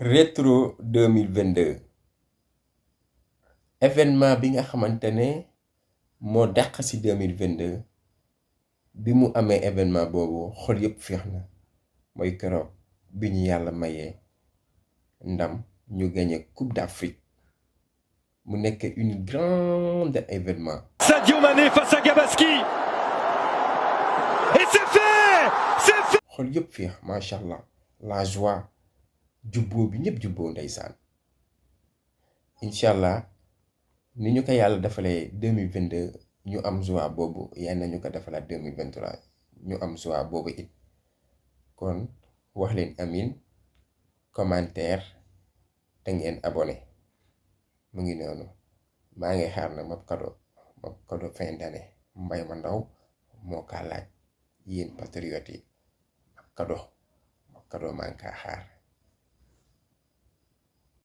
Rétro 2022 événement bi nga xamante ne moo dàq ci 2022 bi mu amee événement boobu xol yëpp féex na mooy keroog bi ñu yàlla mayee ndam ñu gagné Coupe d'Afrique mu nekk une grande événement. Sadio Mané face à Gabaski et c'est fait. xol yëpp féex macha allah la joie jubboo bi ñëpp jubboo ndeysaan incha allah ni ñu ko yàlla defalee 2022 ñu am joie boobu yal na ñu ko defalaat 2023 ñu am joie boobu it kon wax leen amin commentaire te ngeen abonné mu ngi noonu maa ngi xaar na mab cadeau fin d'année mbay ma ndaw moo kaa laaj yéen patriotes yi mab cadeau maa ngi kaa xaar.